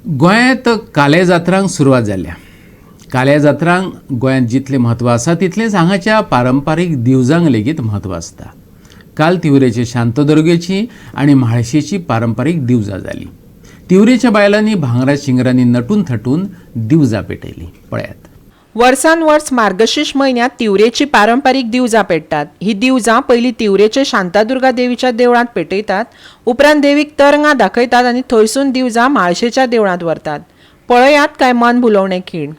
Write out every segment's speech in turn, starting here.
गोंयांत काले जात्रांक सुरवात जाल्या. काले जात्रांक गोंयांत जितलें म्हत्व आसा तितलेंच हांगाच्या पारंपारीक दिवजांक लेगीत म्हत्व आसता. काल तिवरेचे शांतदुर्गेची आनी म्हाळशेची पारंपारीक दिवजां जाली. तिवरेच्या बायलांनी भांगरा शिंगरांनी नटून थटून दिवजां पेटयलीं. पळयात. वर्सान वर्स मार्गशीर्ष म्हयन्यांत तिवरेची पारंपारीक दिवजां पेट्टात. ही दिवजां पयलीं तिवरेचे शांतादुर्गा देवीच्या देवळांत पेटयतात, उपरांत देवीक तरंगां दाखयतात आनी थंयसून दिवजां म्हाळशेच्या देवळांत व्हरतात. पळयात काय मन भुलोवणे खीण.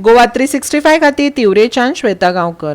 गोवा 365 खातीर तिवरेच्यान श्वेता गांवकर.